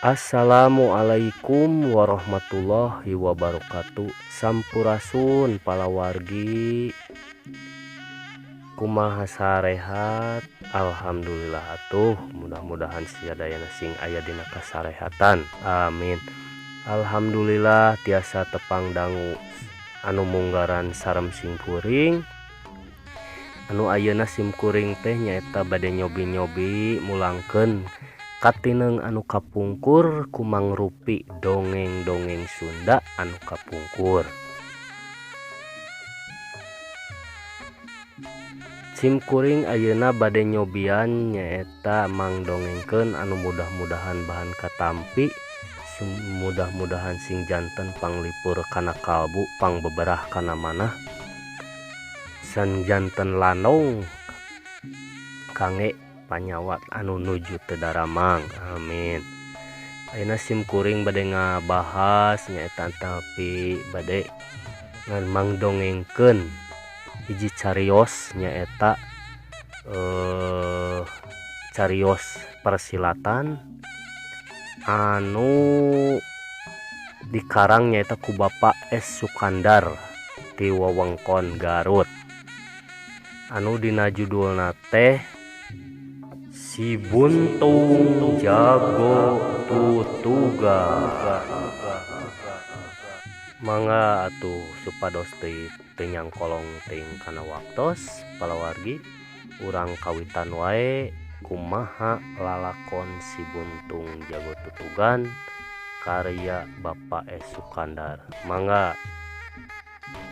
Assalamualaikum warahmatullahi wabarakatuh. Sampurasun palawargi. Kumaha sarehat? Alhamdulillah atuh, mudah-mudahan sadayana sing aya dina kasarehatan. Amin. Alhamdulillah tiasa tepang dangu anu munggaran sarem simkuring. Anu ayeuna simkuring teh nyaeta bade nyobi-nyobi mulangkeun katineng anu kapungkur kumangrupi dongeng-dongeng Sunda anu kapungkur. Simkuring ayeuna bade nyobian nyaeta mangdongengkeun anu mudah-mudahan bahan katampi, mudah-mudahan sing janten panglipur kana kalbu, pangbeberah kana manah, san janten lanong kangge panyawat anu nuju teu daramang. Amin. Ayeuna simkuring bade ngabahas nyaeta tapi bade ngan mangdongengkeun hiji carios nyaeta carios persilatan anu dikarang nyaeta ku Bapak S Sukandar ti wewengkon Garut, anu dina judulna teh Si Buntung Jago Tutugan. Mangga atuh supados teu nyangkolong teuing kana waktos palawargi, urang kawitan wae kumaha lalakon Si Buntung Jago Tutugan karya Bapak S Sukandar. Mangga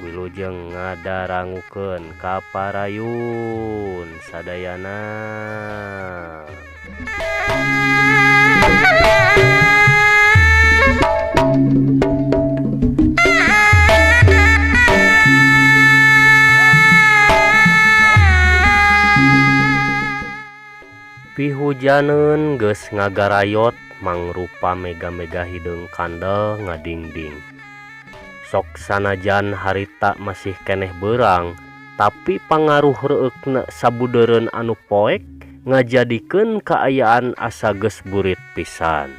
wilujeng ngadarangukeun kaparayun sadayana. Pihujaneun geus ngagarayot mangrupa mega-mega hideung kandel ngadingding. Sok sanajan harita masih keneh beurang, tapi pangaruh reueukna sabudeureun anu poek ngajadikeun kaayaan asa geus burit pisan.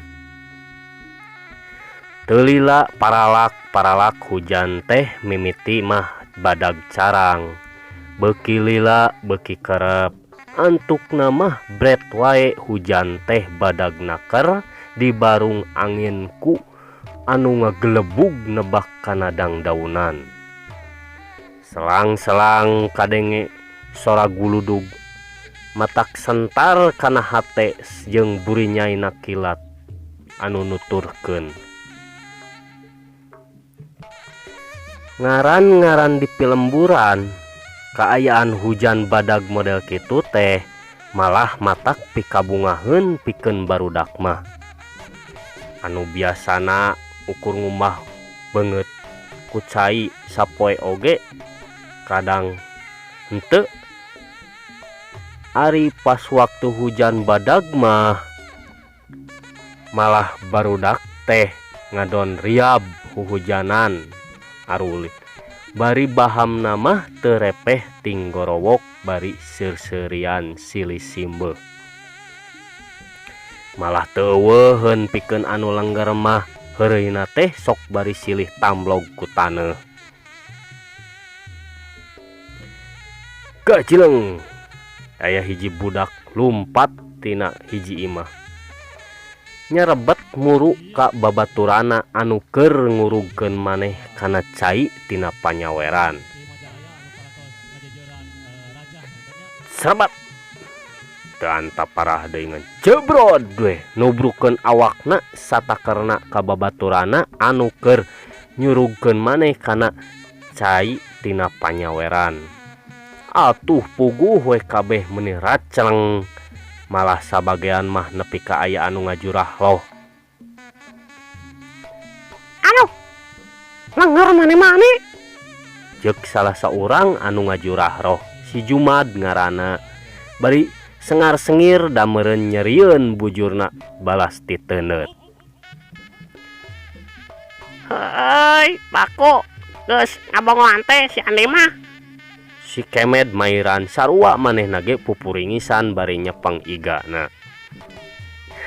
Teu lila paralak-paralak hujan teh mimiti mah badag carang, beuki lila beuki kerep. Antukna mah bret wae hujan teh badag naker dibarung angin ku anu ngagelebug nebak kana dangdaunan. Selang-selang kadenge sora guludug matak sentar kana hate jeung burinyaina kilat anu nuturkeun. Ngaran-ngaran di pilemburan kaayaan hujan badag model kitu teh malah matak pikabungaheun pikeun barudak mah. Anu biasana ukur ngumbah beungeut ku cai sapoe oge kadang henteu. Ari pas waktu hujan badag mah malah barudak teh ngadon riab huhujanan arulit. Bari bahamna mah teu repeh tinggorowok bari seur-seurian silih simbeuh. Malah teu euweuheun pikeun anu lengger mah heureuyna teh sok bari silih tamblog ku taneuh. Gajileng aya hiji budak lumpat tina hiji imah. Nyarebet muru ka babaturana anu keur ngurugkeun maneh kana cai tina panyaweran. Serbat teu antap parah deui ngan jebrod we nubrukeun awakna satakerna ka babaturana anu keur nyurugkeun maneh kana cai tina panyaweran. Atuh puguh we kabeh meuni raceleng, malah sabagean mah nepi ka aya anu ngajurah loh. Aduh, lenger mane-mane, ceuk salah saurang anu ngajurah roh, si Jumad ngaranna. Bari sengar-sengir da meureun nyerieun bujurna balas titeuneut. Heuy, Bako, geus ngabongoan teh si Andi mah. Si Kemed mairan sarua manehna ge pupuringisan bari nyepeng igana.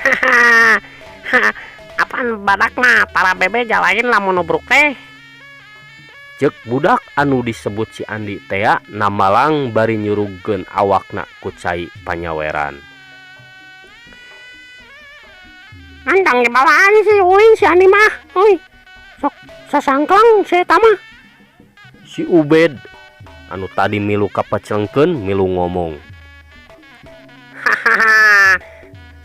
Hahaha, Pan badakna tara bebeja lain lamun nubruk teh. Ceuk budak anu disebut si Andi tea namalang bari nyurugkeun awakna ku cai panyaweran. Nandang dibawaan si uing si Andi mah, euy. Sok sasangklang si eta mah. Si Ubed anu tadi milu kapaclengkeun milu ngomong. Hahaha.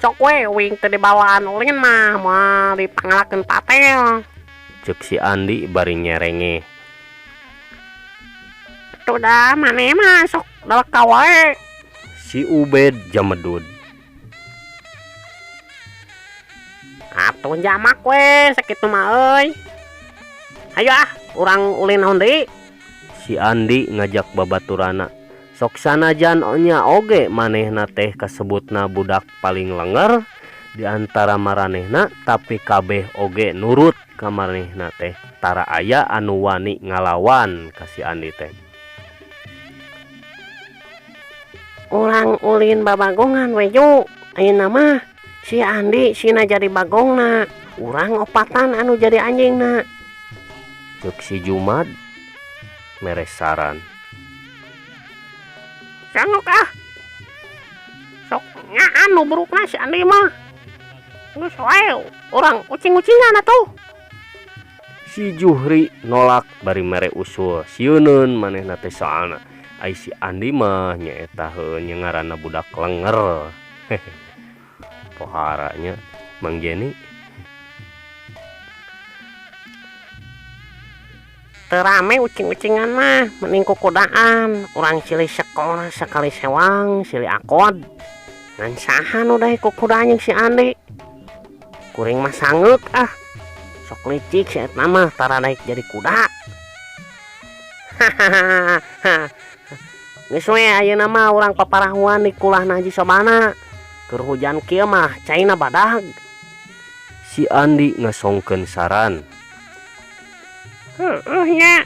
Sok we uing teu dibawaan ulin mah moal dipangalakeun patel. Ceuk si Andi bari nyerenge. Tuh dah maneh mah sok daleka wae. Si Ubed jamedud. Atuh jamak we sakitu mah euy. Hayu ah urang ulin naon deui. Si Andi ngajak babaturana. Sok sanajan nya oge manehna teh kasebutna budak paling lenger di antara maranehna tapi kabeh oge nurut ka manehna teh. Tara aya anu wani ngalawan ka si Andi teh. Urang ulin babagongan we ju. Ayeuna mah si Andi sina jadi bagongna, urang opatan anu jadi anjingna. Ceuk si Jumad mere saran. Sanuk ah. Sok nyaan nu burukna si Andi mah. Geus wae urang ucing-ucingan atuh. Si Juhri nolak bari mere usul. Sieuneun manehna teh soalna. Ai si Andi mah nyaeta heuh nya ngaranna budak lenger. Pohara nya Mang Jeni. Teu rame ucing-ucingan mah, mending kukudaan. Urang silih sekolah sakali sewang, silih akod. Ngan saha nu daek kukudaan jeung si Andi? Kuring mah sangeuk ah. Sok licik si eta mah tara daek jadi kuda. Hahaha. Geus we ayeuna mah urang paparahuan di kulahna Haji Sobana. Keur hujan kieu mah caina badag. Si Andi ngasongkeun saran. Heueuh nya.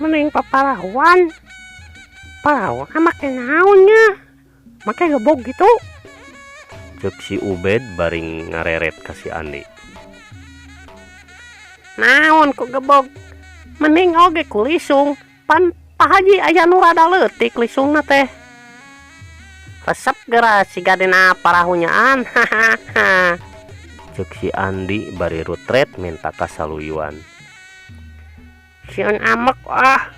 Mending paparahuan. Parahuan make naon nya? Make gebog gitu. Ceuk si Ubed bari ngareret ka si Andi. Naon ku gebog? Mending oge ku lisung. Pan Pak Haji aya nu rada leutik lisungna teh. Resep geura siga dina parahunyaan. Hahaha. Ceuk si Andi bari rutret minta kasaluyuan. Sieun amek ah.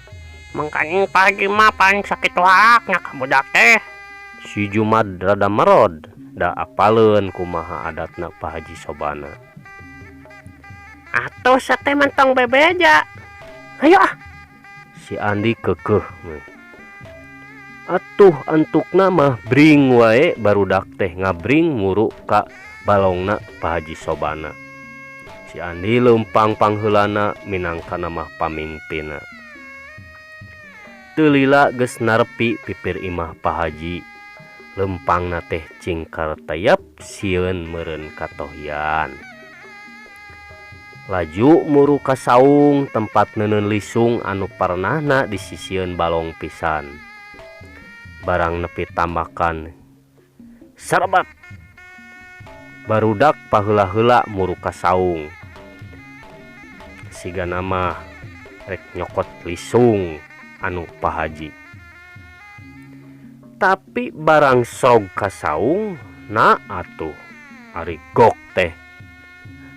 Mangkanya Pak Haji mah paling sakitu haknya ka budak teh. Si Jumad rada merod da apaleun kumaha adatna Pak Haji Sobana. Atuh sate mentong bebeja. Hayu ah. Si Andi kekeh. Atuh antukna mah bring wae barudak teh ngabring muru ka balongna Pak Haji Sobana. Si Andi leumpang pangheulana minangkana mah pamimpinna. Teu lila geus narepi pipir imah Pak Haji. Leumpangna teh cingkar tayap sieun meureun katohian. Laju muru ka saung tempat neuneun lisung anu parnahna disisieun balong pisan. Barang nepi tambakan sarebat. Barudak paheula-heula muru ka saung. Sigana mah rek nyokot lisung anu Pak Haji. Tapi barang srog ka saung na atuh ari gok teh.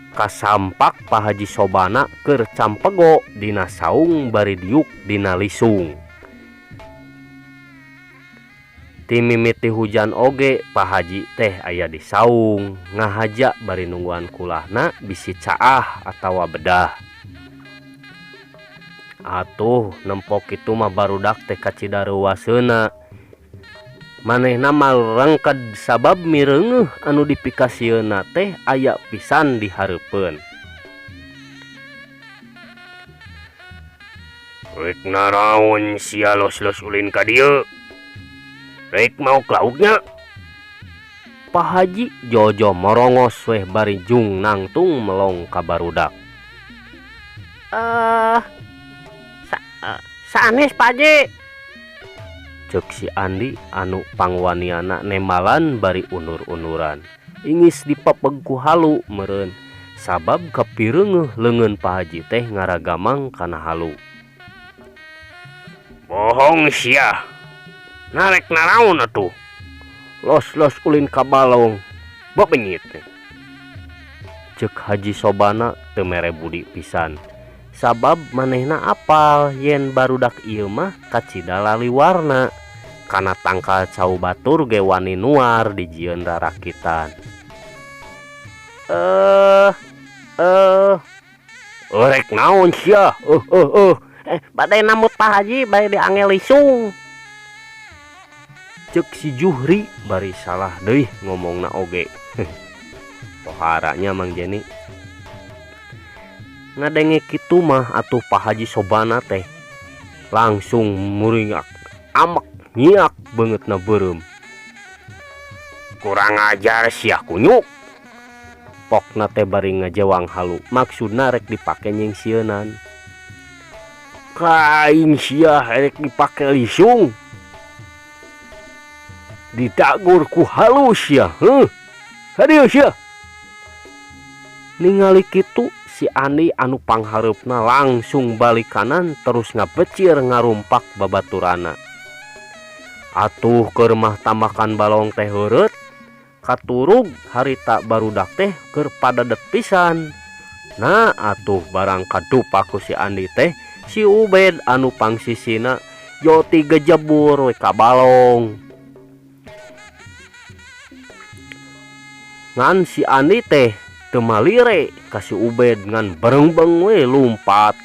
Kasampak Pak Haji Sobana keur campego dina saung bari diuk dina lisung. Timimiti hujan oge Pak Haji teh aya di saung ngahaja bari nungguan kulahna bisi caah atawa bedah. Atuh nempok kitu mah barudak teh kacidareuwaseuna. Manehna marengked sabab mireungeuh anu dipikasieunna teh aya pisan di hareupeun. Rek naraon sia los-los ulin ka dieu? Rek maok lauknya? Pak Haji Jojo morongos weh bari jung nangtung melong ka barudak. Sanes Pak Haji. Ceuk si Andi anu pangwaniana nembalan bari unur-unuran. Ingis dipepeg ku halu meureun Sabab kapireungeuh leungeun Pak Haji teh ngaragamang kana halu. Bohong sia. Narek naraon atuh. Los-los ulin ka balong. Bebenyit teh. Ceuk Haji Sobana teu mere budi pisan. Sabab manehna apal yen barudak ieu mah kacida laliwarna. Kana tangkal cau batur ge wani nuar dijieun rarakitan. Rek naon sia? Badai nambut Pak Haji bade diange lisung. Ceuk si Juhri bari salah deui ngomongna oge. Poharanya Mang Jeni. Ngadenge kitu mah atuh Pak Haji Sobana teh langsung muringak amek nyiak beungeutna beureum. Kurang ajar sia kunyuk. Pokna teh bari ngajewang halu, maksudna rek dipake nyingsieunan. Kain sia rek dipake lisung. Ditagur ku halu sia, heuh. Hadieu sia. Ningali kitu si Andi anu panghareupna langsung balik kanan terus ngabecir ngarumpak babaturana. Atuh keur mah tambakan balong teh heureut. Katurug harita barudak teh keur padadet pisan. Nah atuh barang kadupa ku si Andi teh si Ubed anu pangsisina joti gejebur we ka balong. Ngan si Andi teh teu malire ka si Ubed ngan berengbeng we lumpat.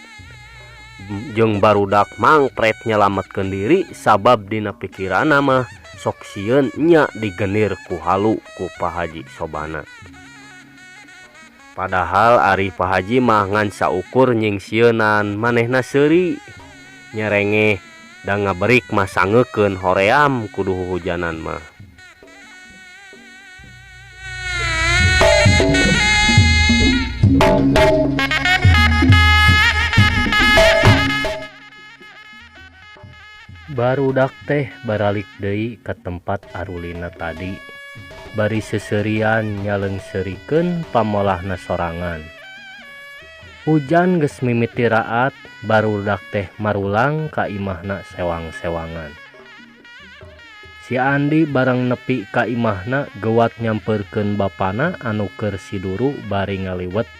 Jeung barudak mangpret nyelametkeun diri sabab dina pikiranna mah sok sieun nya digenir ku halu ku Pak Haji Sobana. Padahal ari Pak Haji mah ngan saukur nyingsieunan manehna seuri nyerengeh da ngaberik mah sangeukeun hoream kudu huhujanan mah. Barudak teh baralik deui ka tempat arulina tadi. Bari seuseurian nyaleungseurikeun pamolahna sorangan. Hujan geus mimiti raat, barudak teh marulang ka imahna sewang-sewangan. Si Andi barang nepi ka imahna gewat nyamperkeun bapana anu keur siduru bari ngaliwet.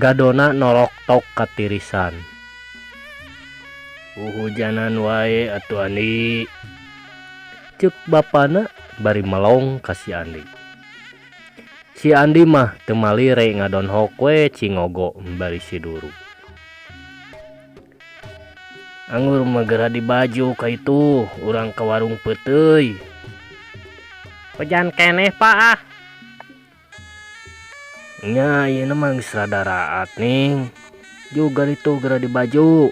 Gadona norok tok katirisan. Hujanan wae atuh Andi. Ceuk bapana bari melong ka si Andi. Si Andi mah teu malire ngadonhok we cingogo bari siduru. Anggur mah geura dibaju ka itu urang ka warung peuteuy. Hujan keneh Pak ah. Nya ayeuna mah geus rada raat ning. Juga itu geura dibaju.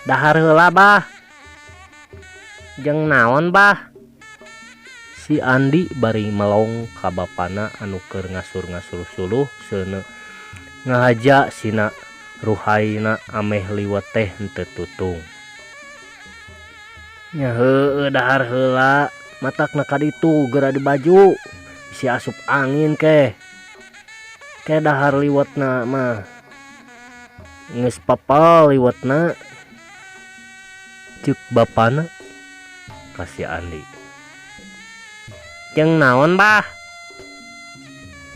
Dahar heula bah. Jeung naon bah? Si Andi bari melong ka bapana anu keur ngasur-ngasur suluh seuneu ngahaja sina ruhaina ameh liwet teh henteu tutung. Nya heueuh dahar heula matakna ka ditu geura dibaju bisi asup angin keh. Ke dahar liwetna mah geus papal liwetna. Ceuk bapana ka si Andi. Jeung naon bah?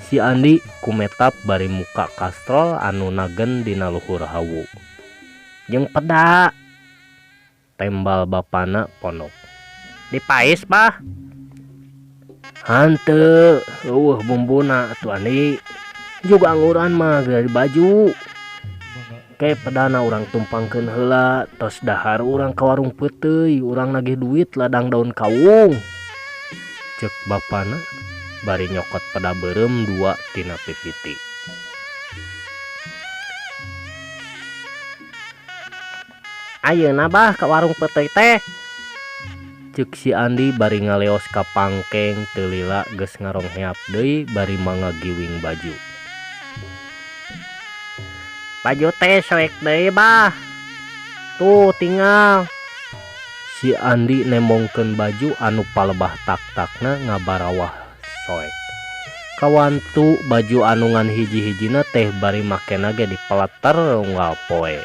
Si Andi kumetap bari muka kastrol anu nagen dina luhur hawu. Jeung peda. Tembal bapana pondok. Dipais bah? Hanteu, eueuh bumbuna atuh Andi. Juga angguran mah geura dibaju. Ke pedana urang tumpangkeun heula, tos dahar urang ka warung peuteuy, urang nagih duit ladang daun kawung. Ceuk bapana bari nyokot peda beureum dua tina pipiti. Ayeuna bah ka warung peuteuy teh. Ceuk si Andi bari ngaleos ka pangkeng teu lila geus ngarongheap deui bari mangagiwing baju. Baju teh soek deui bah. Tuh tinggal. Si Andi nembongkeun baju anu palebah tak-takna ngabarawah soek. Kawantu baju anu ngan hiji-hijina teh bari makena ge dipeleter unggal poe.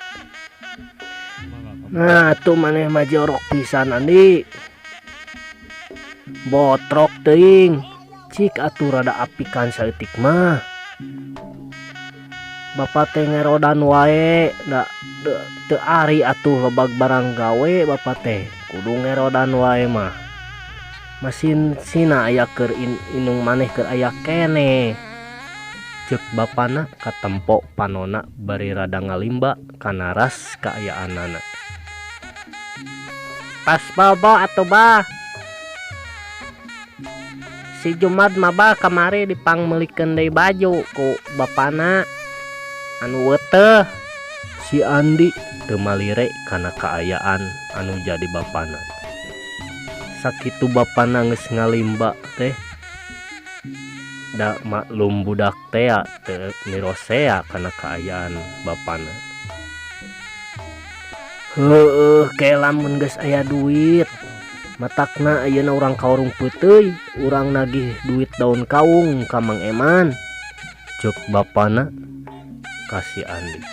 Nah atuh maneh mah jorok pisan Andi. Botrok teuing. Cik atuh rada apikan saeutik mah. Bapa teh ngerodan wae da teu ari atuh lebag barang gawe bapa teh kudu ngerodan wae mah. Masin sina aya keur inung maneh keur aya keneh. Ceuk bapana katempo panona bari rada ngalimba kana ras kaayaanana. Pas bobo atuh bah. Si Jumad mah bah kamari dipangmeulikeun deui baju ku bapana anu weuteuh. Si Andi teu malire kana kaayaan anu jadi bapana. Sakitu bapana geus ngalimba teh da maklum budak tea teu mirosea kana kaayaan bapana. Heueuh ke lamun geus aya duit matakna ayeuna urang ka warung peuteuy urang nagih duit daun kaung ka Mang Eman. Ceuk bapana ka si Andi.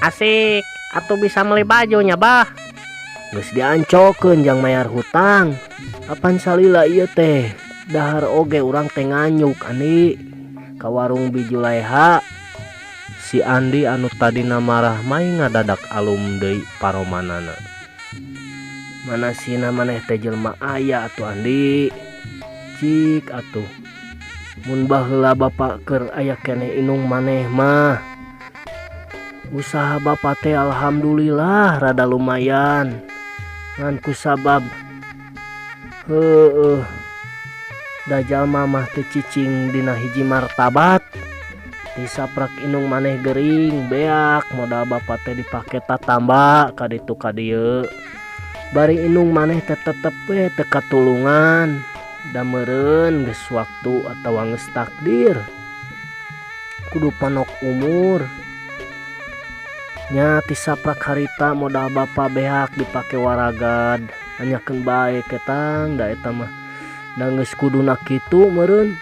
Asik atuh bisa meuli baju nya bah. Geus diancokeun jang mayar hutang. Apan salila ieu teh dahar oge urang teh nganyuk Andi ka warung Bijulaiha. Si Andi anu tadina marah mai ngadadak alum deui paromanana. Mana sina maneh teh jelema aya atuh Andi. Cik atuh mun baheula bapa keur aya keneh inung maneh mah. Usaha bapa teh alhamdulillah rada lumayan. Ngan kusabab heueuh da jalma mah teu cicing dina hiji martabat. Disaprak inung maneh gering beak modal bapa teh dipake tatamba ka ditu ka dieu. Bari inung maneh teh tetep we teu katulungan. Da meureun geus waktu atawa geus takdir. Kudu ponok umur. Nya tisaprak harita modal bapa beak dipake waragad. Anyakeun bae ketang da eta mah. Da geus kuduna kitu meureun.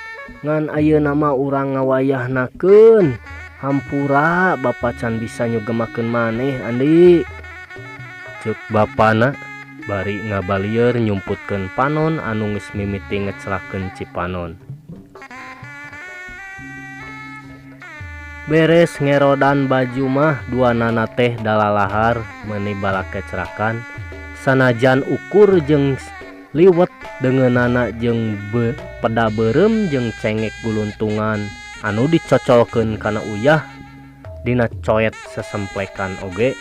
Ngan ayeuna mah urang ngawayahnakeun. Hampura bapa can bisa nyugemakeun maneh Andi. Ceuk bapana bari ngabalieur nyumputkeun panon anu geus mimiti ngecelakeun cipanon. Beres ngerodan baju mah duanana teh dalalahar meuni balakecrakan sanajan ukur jeung liwet deungeunana jeung peda beureum jeung cengek guluntungan anu dicocolkeun kana uyah dina coet sesemplekan oge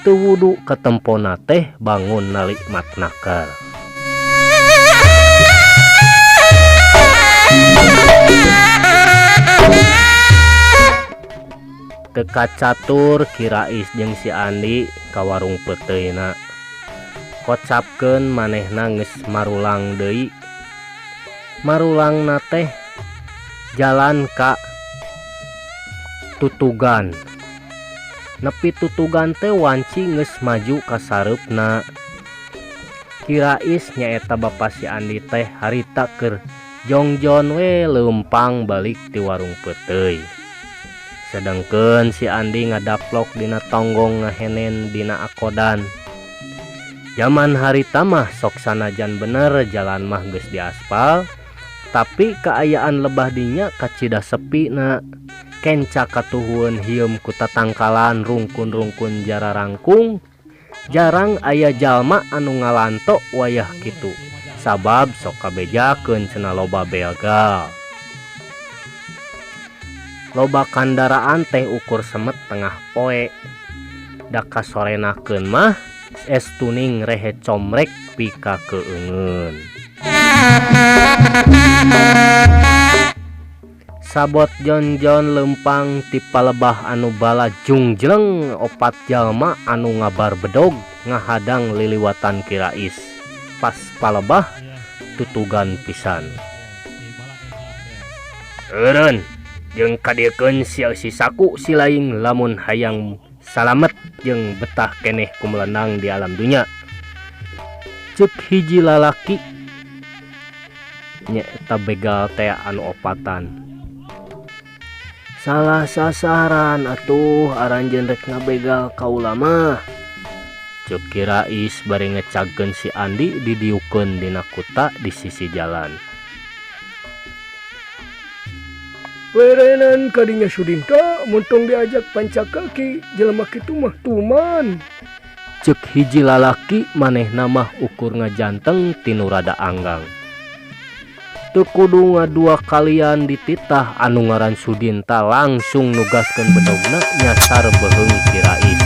teu wudu katempona teh bangun nalikmat nakal. Teu kacatur Kirais jeung si Andi ka warung peuteuyna. Kocapkeun manehna geus marulang deui. Marulangna teh jalan ka tutugan. Nepi tutugan teh wanci geus maju ka sareupna. Kirais nyaeta bapa si Andi teh harita keur jongjon we leumpang balik ti warung peuteuy. Sedengkeun si Andi ngadaplok dina tonggong ngahenen dina akodan. Jaman harita mah sok sanajan bener jalan mah geus diaspal, tapi kaayaan lebah dinya kacida sepi na. Kenca katuhueun hieum ku tatangkalan rungkun-rungkun jararangkung, jarang aya jalma anu ngalanto wayah kitu. Sabab sok kabejakeun cenah loba begal. Loba kandaraan teh ukur semet tengah poe. Da kasorenakeun mah es tuning rehe comrek pika keungeun. Sabot jon-jon lempang ti palebah anu bala jungjleng opat jalma anu ngabar bedog ngahadang liliwatan Kirais. Pas palebah tutugan pisan. Eureun jeung kadiekeun sia si saku si laing lamun hayang salamet jeung betah keneh kumelenang di alam dunya. Ceuk hiji lalaki nyaeta begal teh anu opatan. Salah sasaran atuh aranjeun rek ngabegal kaula mah. Ceuk Ki Rais bari ngecagkeun si Andi didiukeun dina kuta di sisi jalan. Werenan kadinya Sudinta mun tong diajak pancakaki jelema kitu mah tuman. Ceuk hiji lalaki manehna mah ukur ngajanteng tinu rada anggang. Teu kudu ngadua kalian dititah anu ngaran Sudinta langsung nugaskeun bedogna nyasar beuheung Ki Rais.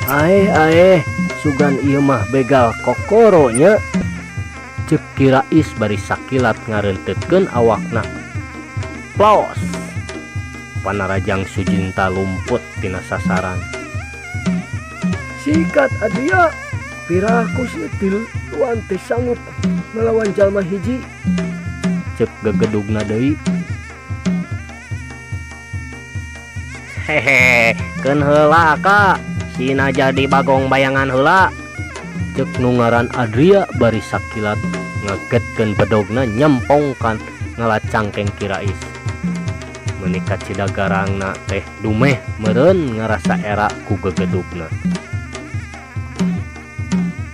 Aeh aeh sugan ieu mah begal kokoro nya. Ceuk Ki Rais bari sakilat ngarentetkeun awakna. Plos. Panarajang Sudinta lumput tina sasaran. Sikat Adria, piraku sietil tuan teh sanggup melawan jalma hiji. Ceuk gegedugna deui. Hehe, keun heula ka, sina jadi bagong bayangan heula. Ceuk nu ngaran Adria bari sakilat ngagetkeun bedogna nyempongkan ngalacangkeng Ki Rais. Meuni kacida garangna teh dumeh meureun ngarasa era ku gegedugna.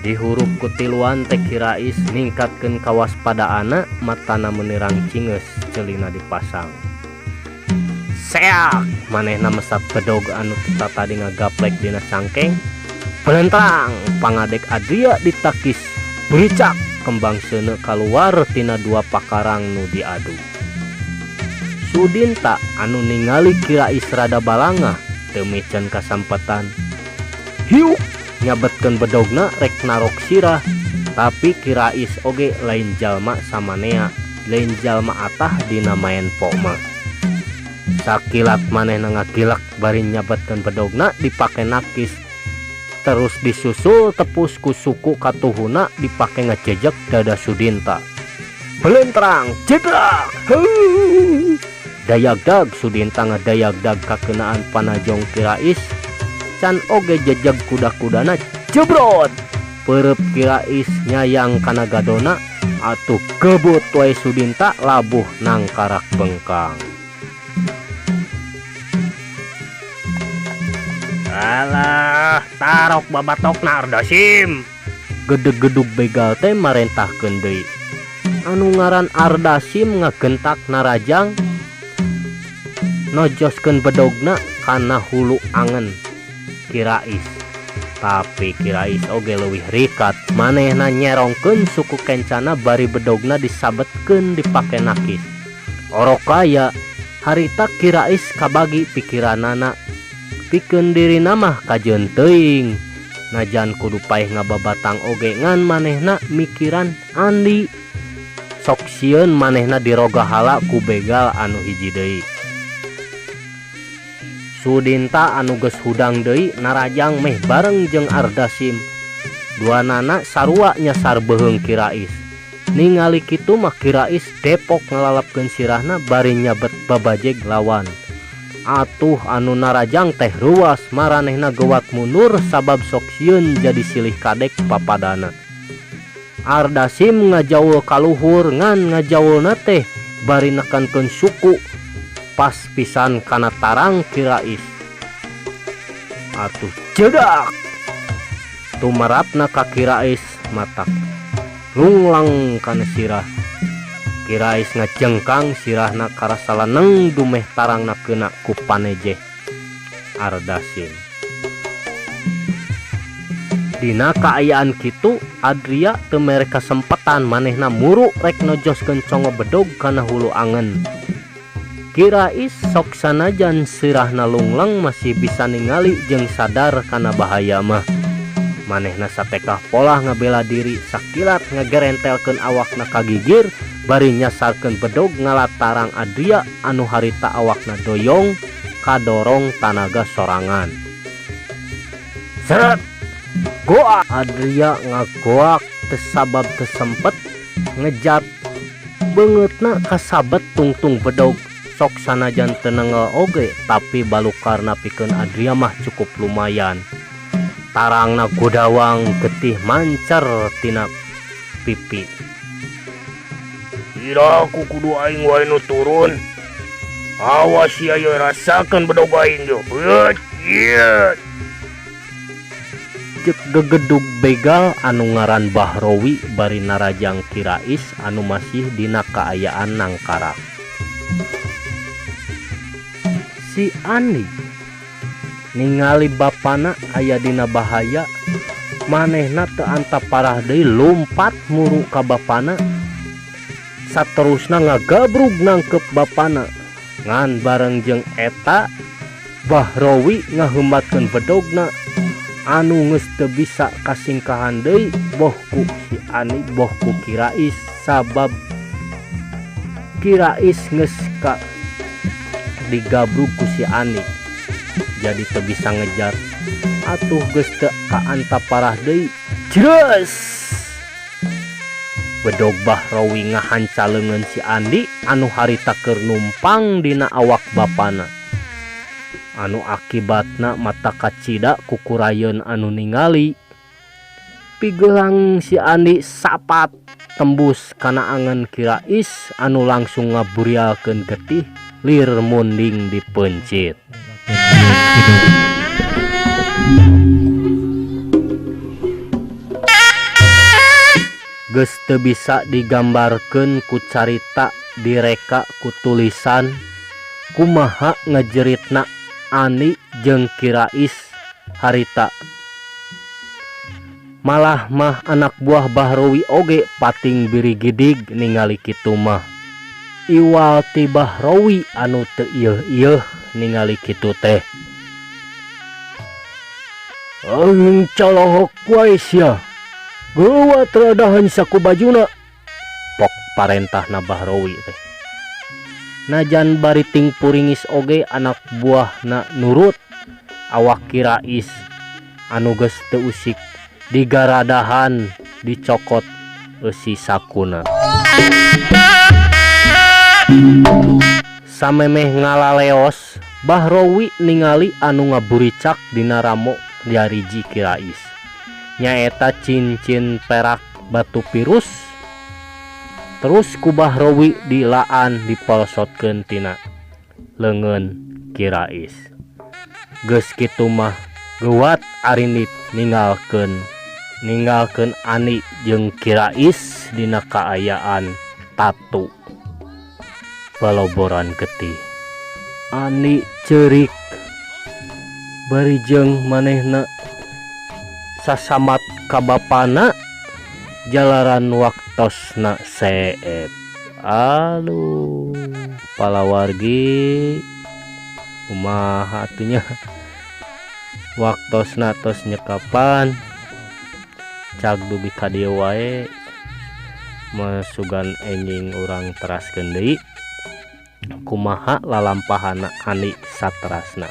Dihurup ku tiluan teh Ki Rais ningkatkeun kawaspadaanna, matana menirang cingeus ceulina dipasang. Seak manehna mesat bedog anu kita tadi ngagaplek dina cangkeng. Belentrang pangadek Adria ditakis bericak kembang seuneu kaluar tina dua pakarang nu diadu. Sudinta anu ningali Ki Rais rada balangah teu miceun kasampetan. Hiuk nyabetkeun bedogna rek narok sirah, tapi Ki Rais oge lain jalma samanea, lain jalma atah dina maen pokma. Sakilat manehna ngagilak bari nyabetkeun bedogna dipake nakis, terus disusul tepus ku suku katuhuna dipake ngejejek dada Sudinta. Belentrang jedrak. Heuh. Dayagdag Sudinta ngadayagdag kakenaan panajong Ki Rais. Can oge jejeg kuda-kudana jebrot. Perep Ki Rais nyayang kana gadona atuh gebut wae Sudinta labuh nangkarak bengkang. Alah, tarok babatokna Ardasim. Gedeg-gedug begal teh marentahkeun deui. Anu ngaran Ardasim ngagentak narajang nojoskeun bedogna kana hulu angen Ki Rais. Tapi Ki Rais oge leuwih rikat, manehna nyerongkeun suku kencana bari bedogna disabetkeun dipake nakis. Orok kaya harita Ki Rais kabagi pikiranana, pikeun dirina mah kajeun teuing. Najan kudu paeh ngababatang oge ngan manehna mikiran Andi. Sok sieun manehna dirogahala ku begal anu hiji deui. Sudinta anu geus hudang deui narajang meh bareng jeung Ardasim. Duanana sarua nyasar beuheung Ki Rais. Ningali kitu mah Ki Rais depok ngalalapkeun sirahna bari nyabet babajeg lawan. Atuh anu narajang teh ruas maranehna gewat mundur sabab sok sieun jadi silih kadek papadana. Ardasim ngajaul kaluhur ngan ngajaulna teh bari nekankeun suku pas pisan kana tarang Ki Rais. Atuh jedak tumarapna ka Ki Rais matak lunglang kana sirah. Ki Rais ngajengkang sirahna karasa laneng dumeh tarangna keuna ku panejeh Ardasim. Dina kaayaan kitu Adria teu mere kasempetan manehna muru rek nojoskeun congo bedog kana hulu angen. Ki Rais sok sanajan sirahna lungleng masih bisa ningali jeung sadar kana bahaya mah. Manehna satekah polah ngabela diri sakilat ngagerentelkeun awakna ka gigir bari nyasarkeun bedog ngalatarang Adria anu harita awakna doyong kadorong tanaga sorangan. Seret goa Adria ngagoak teu sabab teu sempet ngejat beungeutna kasabet tungtung bedog. Sok sanajan teu nengel oge tapi balukarna pikeun Adria mah cukup lumayan. Tarangna godawang getih mancer tina pipi. Iraku kudu aing wae nu turun. Awas sia ye rasakeun bedog aing ye. Beut ieu. Cek gegedug begal anu ngaran Bahrowi bari narajang Kirais anu masih dina kaayaan nangkarak. Si Andi ningali bapana aya dina bahaya, manehna teu antap parah deui lumpat muru ka bapana. Saterusna ngagabrug nangkep bapana. Ngan bareng jeung eta Bahrowi ngaheumatkeun bedogna anu geus teu bisa kasingkahan deui boh ku si Ani boh ku Kirais, sabab Kirais geus ka digabrug ku si Ani jadi teu bisa ngejar. Atuh geus teu kaantap parah deui, jreus bedog Bahrowi ngahanca leungeun si Andi anu harita keur numpang dina awak bapana, anu akibatna mata kacida kukurayeun anu ningali. Pigelang si Andi sapat tembus kana angen Kirais anu langsung ngaburialkeun getih lir munding dipencit. Geus teu bisa digambarkeun ku carita, direka ku tulisan kumaha ngejeritna Ani jeung Kirais harita. Malah mah anak buah Bahrowi oge pating birigidig ningali kitu mah. Iwal ti Bahrowi anu teu ieuh-ieuh ningali kitu teh. Aing calohok wae sia. Geuwat radahan saku bajuna. Pok parentahna Bahrowi teh. Najan bari ting puringis oge anak buahna nurut. Awak Kirais anu geus teu usik digaradahan dicokot eusi sakuna. Samemeh ngalaleos Bahrowi ningali anu ngaburicak dina ramo diariji Kirais, nyaeta cincin perak batu pirus. Terus ku Bahrowi dilaan dipolosotkeun tina leungeun Kirais. Geus kitu mah geuwat arinit ninggalkeun Ani jeung Kirais dina kaayaan tatu baloboran getih. Ani ceurik bari jeung manehna sasamat ka bapana jalaran waktosna seep. Aduh, palawargi kumaha atuh nya, waktosna tos nyekapan cag dugi ka dieu wae. Masugan enjing urang teraskeun deui kumaha lalampahana Ani saterasna.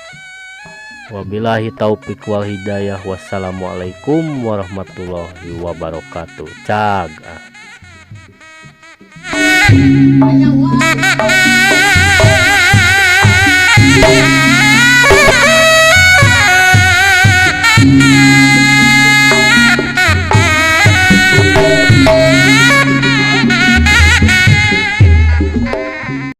Wabillahi taufik wal hidayah. Wassalamualaikum warahmatullahi wabarakatuh. Cag. Ah.